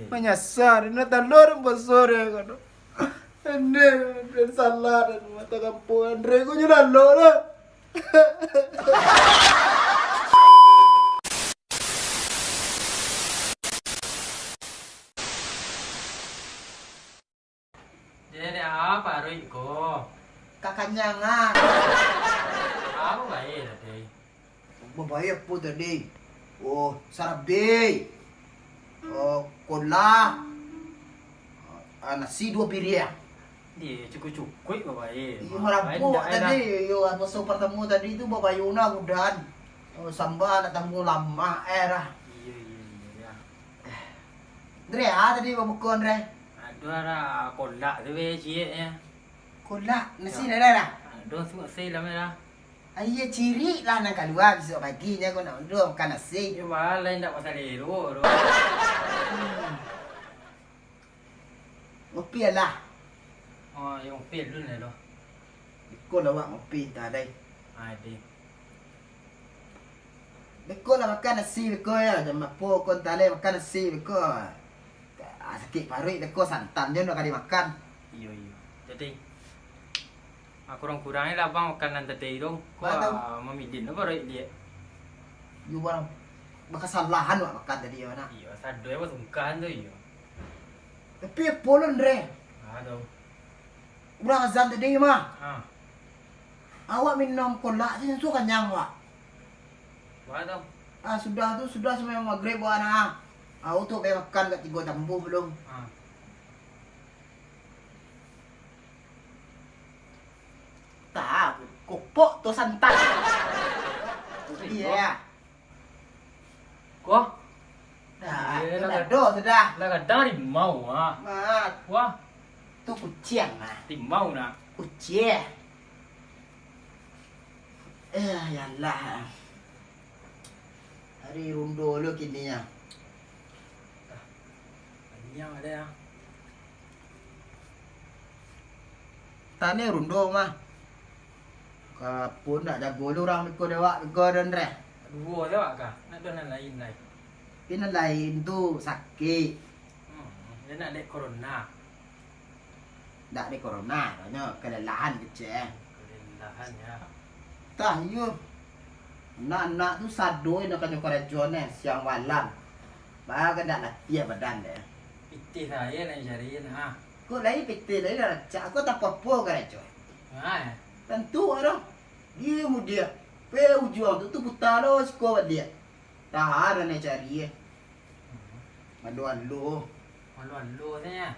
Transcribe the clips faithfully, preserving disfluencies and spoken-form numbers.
Manyasa, nak talua den puaso den ko. Ande, den salah den mata kampuang, Andre ko nyo lalok lah. Jadi apa, Rui, ko? Kakanyangan. Apa bae tadi? Babae apo tadi? Oh, sarabe. Oh, kolak. Ah, nasi duo piriang. Iyo, cukuik-cukuik babae. Iyo, marampok tadi. Iyo, apo so partamo tadi tu babae una budan. Oh, samba nak tangguang lamak eh dah. Iyo, iyo, iyo, yo. Andre, ah, tadi babuko, Andre? Aduh, ada kolak tu be, cieknyo. Kolak, nasi dah ada dah? Aduh, tu nasi lah, dah. Ayo, cirik lah nan kalua bisuak pagi nyo, ko nak unduang makan nasi. Yo, malah indak masalah ero tu. Hmm. Ngopi lah. Oh, yo ngopi dulu lah tu. Iko lah awak ngopi, entah dai. Ah, deh. Beko lah makan nasi beko yo, jam apo ko entah lai makan nasi beko. Ah, sakik paruik beko, santan jo ndak ka dimakan. Iyo, iyo. Jadi, ah, kurang-kurang lah abang makan nan tadi tu. Ko, ah, mamilin lah paruik liak. Yo, barang bakasalahan wak makan tadi yo, nah. Iyo, sado yo basungkahan tu, iyo. Tapi apo lo, Andre? Ah, tu. Urang azan tadi mah. Ah. Awak minum kolak tu, tu kanyang awak. Wah, tu. Ah, sudah tu, sudah sambayang magrib awak nah. Awak tu bae makan ka tigo tambuah balum. Ah. Tahu, kopok tu santan. Kopok. Iyo. Ko? Nah, iyo, lah, ado sudah. Lah gadang harimau, ah. Mat. Wah. Tu kuciang, ah. Harimau, nak. Kuciang. Eh, yalah. Ari rundo lo kini, ah. Taniang ado, ah. Taniang rundo mah. Ka pun ndak jago lo urang beko dewak, beko den reh. Duo dewak kah? Ndak ado nan lain lai? Tapi nan lain tu sakik. Hmm, den ndak dek corona. Ndak dek corona, tanyo kelelahan kecek. Kelelahan, yo. Tah, iyo. Anak-anak tu sado indak kanyo karajo ne, siang malam. Ba kan ndak latiah badan dek. Pitih sajo nan cari, nah. Kok lai pitih lai lah rancak, kok tak apo-apo karajo. Nah, yo. Tantu ado. Di mudiak. Pe ujuang tu, tu puta lo siko baliak. Tahan lah nak cari, eh. Malu-alu. Malu-alu sajo.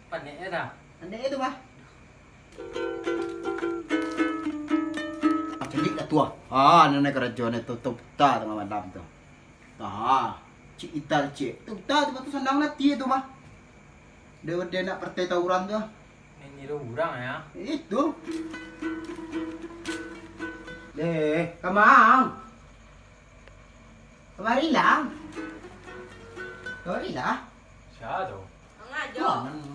Panek je dah. Panek je tu, bah. Celik dah tu, ah. Ah, ni, ni karajo ni tu, tu puta tangah malam tu. Ah, cik ita cik. Tu puta tu, tu sanang nanti tu, bah. Dia, dia nak partai tawuran tu. Ini niru urang, yo. Itu. Eh, kamang. Kamarilah. Kamarilah. Sia tu? Ang ajo.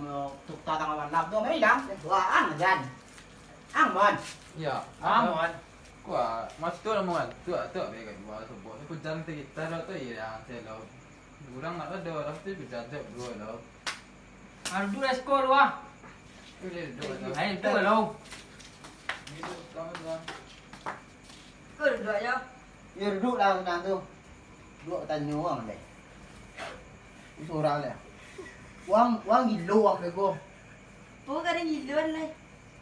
Wah, tu tatang awan lap tu, kamarilah. Wah, ang jan. Ang, Mon. Yo, Ang, Mon. Kuah, mas tu lah, Mon. Tu, tu, baik, baik, baik, baik. Hujan sekitar tu, iyo, yang selo. Urang nak ado, tapi hujan tu dulu lo. Ardu lah sekolah, wah. Ini duduk, Mon. Lain tu lo. Ini tu, selamat, Mon. Ko duduak jo. Yo, duduak lah, sanang tu. Duduak tanyo urang deh. Surang deh. Wang, wang gilo wang beko. Oh, kadang gilo lai.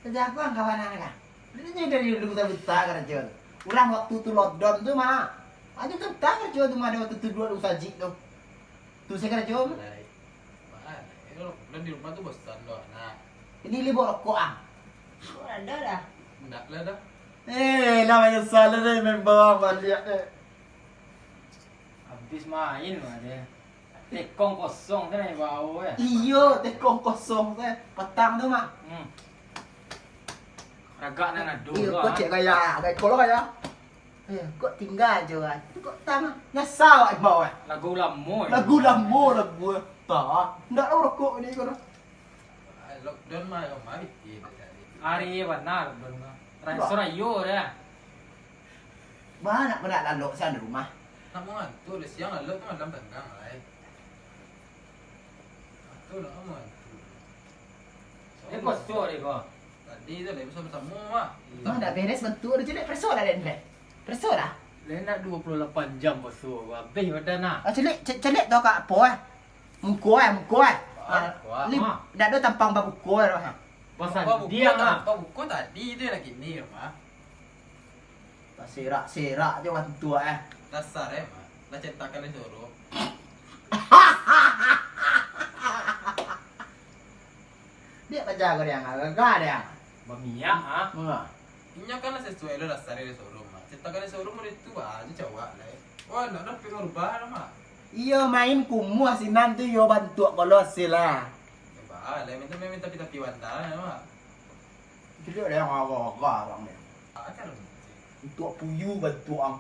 Karajo apo ang kawan ang ka? Dia nyo dari dulu buta-buta karajo. Urang waktu tu lockdown tu mah. Ajo buta-buta karajo tu mah, ado waktu tu duduak di musajik tu. Tu se karajo tu. Lai. Wah, eh, kalau bulan di rumah tu bosan doh, nak. Ini li bawa rokok, ah. Kok ado dah? Ndak lah dah. Eh, lah banyak salah deh, main bawa baliak deh. Habis main lah deh. Tekong kosong tu main bawa, eh. Iyo, tekong kosong tu, eh. Patang tu mah. Hmm. Ragak nan ado. Iyo, lah, kocek eh. Gaya, gaya kolor gaya. Eh, kok tingga jo, ah? Kok tang, ah? Nyasa awak imbau, ah. Lagu lamo, eh. Lagu lamo, lagu, ah. Tak, ndak tahu rokok ni ko dah. Ah, lockdown mah, mah, eh, tak jadi. Ari bana lockdown mah. Transfer ayo dah. Banyak pun nak lalok siang di rumah. Nak mangantuk, lah siang lalok tu malam tenang, lai. Eh, poso deh ko. Tadi tu lah, bersamo-samo, Mak. Mak, dah beres bantuak tu, caliak, pereso lah, Dek, Dek. Pereso lah. Lah, nak dua puluh lapan jam poso, habis badan, ah. Ah, caliak, ca-, caliak tu ka apo, eh? Muko, eh, muko, eh. Ah, kuat, lip-, Mak. Dak ado tampang babuko, eh, Mak. Basandiang, ah. Babuko tadi tu lah kini, Mak. Taserak-serak jo bantuak, eh. Dasar, eh, Mak. Lah cetakan di suruh. Dek paja ko, Dek, agak-agak, Dek. Bamiak, ah. Manga? Inyo kan lah sasuai lo dasar di suruh, Mak. Cetakan di suruh model tu, ah, aja cawak lah, eh. Wah, nak dapik marubah lah, Mak. Iyo, main kumuah sinan tu, iyo bantuak kolosal lah. Ya, bah, lah, minta, minta tapi-tapi wanda lah, Mak. Caliak dek ang, agak-agak urang ni. Untuak puyu bantuak ang.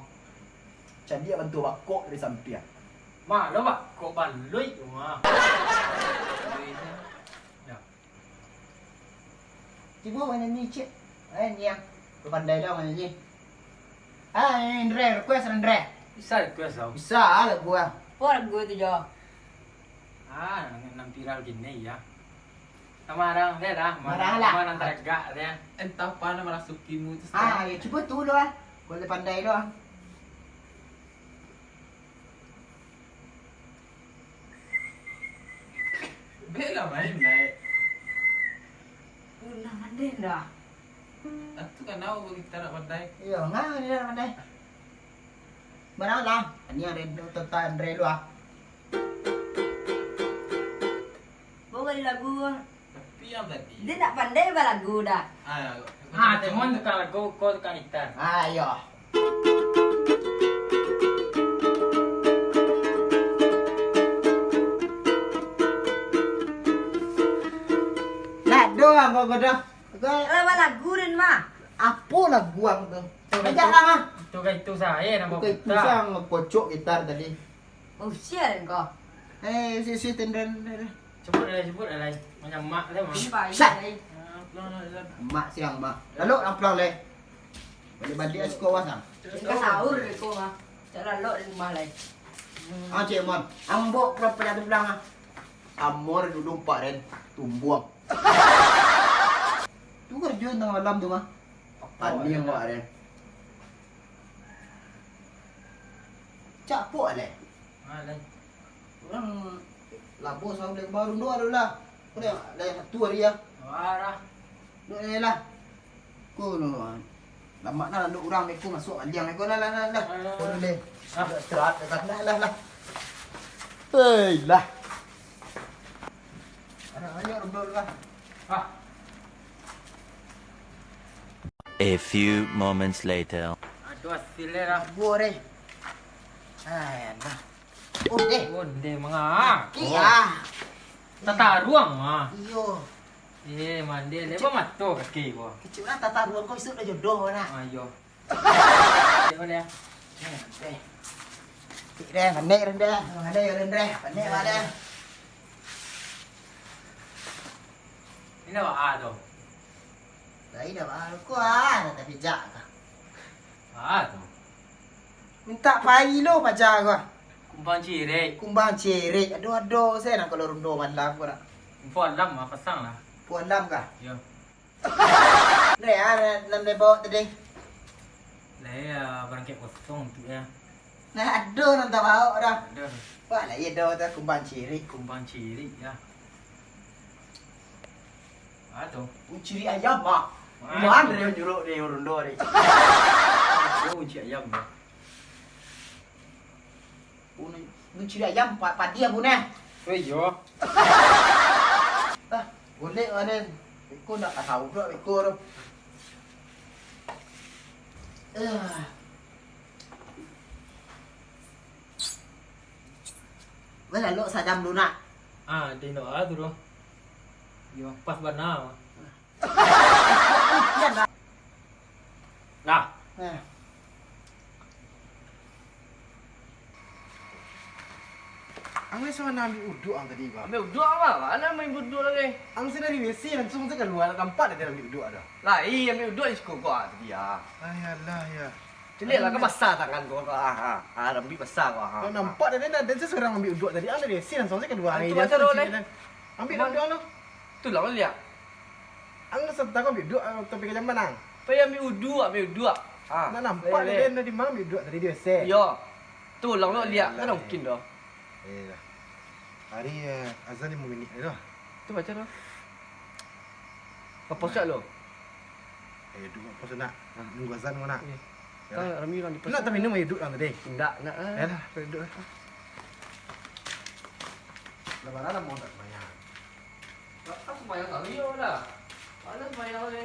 Caliak bantuak bakok dari sampiang. Mak, lo bakok baluik tu, Mak. Ya. Cubo manyanyi, Cik. Eh, ni ang. Lo pandai dah manyanyi. Ah, ni Andre, request Andre. Bisa request tau. Bisa lagu ah. Apo lagu tu, Jo? Ah, nan, nan viral kini, ya. Marang deh lah, marang lah. Marang taragak deh. Entah apa nak merasukimu tu. Ah, sekarang. Ya, cubo tu lo ah. Kalau pandai lo ah. Bek lah main, Dai. Ulah mandeh dah. Atu kan tahu kita nak pandai. Iyo, ngah ni nak pandai. Marang lah. Ni Andre, tentang Andre lu ah. Bawa di lagu. Tapi yang tadi. Dia nak pandai balagu dah. Ah, ah, cuman tukang lagu, kau tukang gitar. Ah, iyo. Nak doang kau, kau dah. Kau lah balagu, Den, mah. Apo lagu ang tu? Itu, ajak itu, lah, mah. Itu kan itu saya nama bukan itu buta. Saya ngekocok gitar tadi. Usia, Den, kau. Eh, si, si, tendang, tendang. Cubo lah, cubo lah, lai. Macam mak dia, mah. Ini baik, Sat. Lai. Ah, pulang lah, Zan. Mak siang, mah. Lalu, ang pulang, lai. Balik-balik lah siko awas, ang. Cak sahur deh ko, mah. Cak lalok di rumah, lai. Ah, Cik Mon. Ambo pulang, pulang tu pulang, ah. Amor dulu empat, Ren. Tumbuang. Tu kerjo tangah malam tu, mah. Apa? Tadi yang awak, Ren. Cak pok, lai. Ah, lai. Urang labo sahur lai, baru doa dulu lah. Ko dah, dah satu hari ah. Doa lah. Doa lah. Ko no. Lamak nah, lalu urang beko masuak aliang beko lah, lah, lah, lah. Alah. Ko dulu deh. Ah. Istirahat dekat lah, lah, lah. Hei lah. Anak ayo rebel lah. Ah. A few moments later. Aduh, hasilnya lah. Gua deh. Ay, alah. Oh, deh. Oh, deh, manga. Kaki ah. Tataruang ah. Iyo. Eh, mandeh. Lebar mato kaki gua. Kecil lah tataruang kau isuk dah jodoh nak. Ah, iyo. Tengok deh. Tengok deh. Cik deh, panek deh. Panek deh. Panek deh. Ini awak ah tu. Lain dah, ah, kau ah, dah tapi jak kah. Ah tu. Minta pai lo paja kau. Kumbang cirik. Kumbang cirik. Aduh, aduh, saya nak kalau rundo malam kau nak. Info alam lah, pasang lah. Info alam kah? Ya. Re, ah, nan dia bawa tadi. Lah, ya, barangkek kosong tu ya. Nah, aduh, nan tak bawa dah. Aduh. Wah, lah, iya dah, dah kumbang cirik. Kumbang cirik ya. Ah, tu. Unciri ayam, ah. Ah, mana tu. Dia nyuruh dia rundo ni. Oh, unciri ayam, ah. Unciri ayam, pa-, padi apa nah? Oh, iyo. Ah, golek lah, Den. Beko nak tahu pula, beko tu. Ah. Weh, lalok sajam dulu nak. Ah, di nak tu doh. Yo, pas bana. Nah. Eh. Ang ni sama nak ambil uduk ang tadi, Bang. Ambil uduk apa? Mana main uduk lagi? Ang saya dari W C langsung saya keluar, nampak dia ambil uduk ada. Lah, iya, ambil uduk di siko kau, ah, tadi, ah. Ay, alah, ya. Celiak lah, kan basah tangan kau, ah, ah, ah, rambut basah kau, ah, ah. Nampak dia, dia, dia seorang ambil uduk tadi, ah, dari sini langsung saja keluar. Itu dia macam langsung mana, celiak Leh? Kan. Ambiak dong duduak lo. Tulang lo liak. Ang santang ambiak duduak, tapi ka jaman ang. Pai ambiak uduak, ambiak uduak. Ah, Nak nampak boleh, deh, boleh. Dia di ma ambiak duduak tadi di W C. Yo. Tulang lo liak, kan mungkin doh. Eh, dah. Hari, eh, azan limo minik lagi doh. Tu baco doh. Ngapos cak lo. Eh, duduak ngapos nak. Ah. Nunggu azan ko nak. Iya. Yalah. Kan rami urang di pos. Nak taminum aia duduak ang tadi? Indak, nak, ah. Yalah, duduak lah. Lah, bana lah mau tak sumbayang? Tak, tak sumbayang kali yo lah. Mana sumbayang tadi?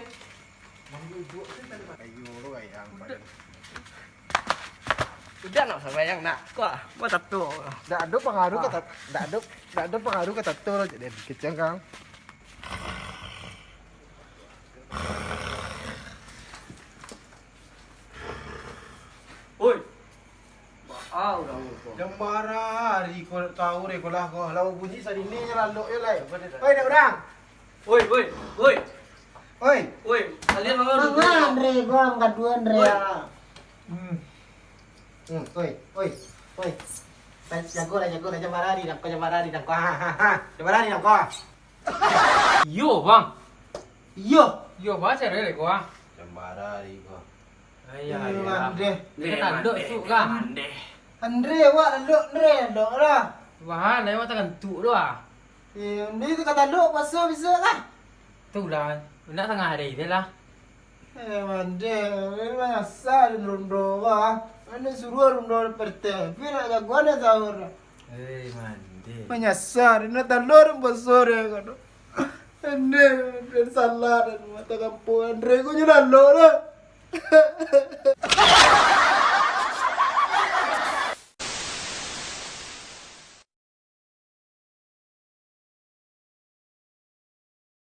Manggil duduak tu tadi. Ayo lo, ayang. Udah. Udah nak sumbayang nak. Kuah, buat satu. Ndak ado pangaruh ka Ah. tat-, ndak ado, ndak ado pangaruh ka tato lo, jadi keceng kang. Oi. Baa urang ko. Jam bara hari ko, tahu deh ko lah ko. Lah bunyi sarine nyo lalok yo lai. Oi, dek urang. Oi, oi, oi. Oi. Oi, kalian manga dulu. Manga, Andre, gua manga dulu, Andre, Oi. Ya. Hmm. Hmm, oi, oi, oi. Jago lah, jago lah, jam bara hari dah ko, jam bara hari dah ko. Ha, ha, ha. Jam bara hari dah ko. Iyo, Bang. Iyo. Iyo, Bang, cari lagi, Bang. Jam bara hari ko. Ayo, Iyo, ayo. Andre. Kita tanduk Andre, esok, kan? Andre. Andre, awak tanduk, Andre, tanduk lah. Wah, lah, awak tagantuk tu, ah. Eh, Andre tu ka tanduk, puasa bisa lah. Tu lah, nak tangah hari tu lah. Eh, Andre, Andre manyasa di rondo, bah. Andre suruah rondo perteh, tapi nak jagoan dah sahur. Eh, Andre. Manyasa, Andre nak tanduk, Andre puasa, Andre, kado. Andre, Andre salah, Andre mata kampung, Andre ko nyo lalok lah.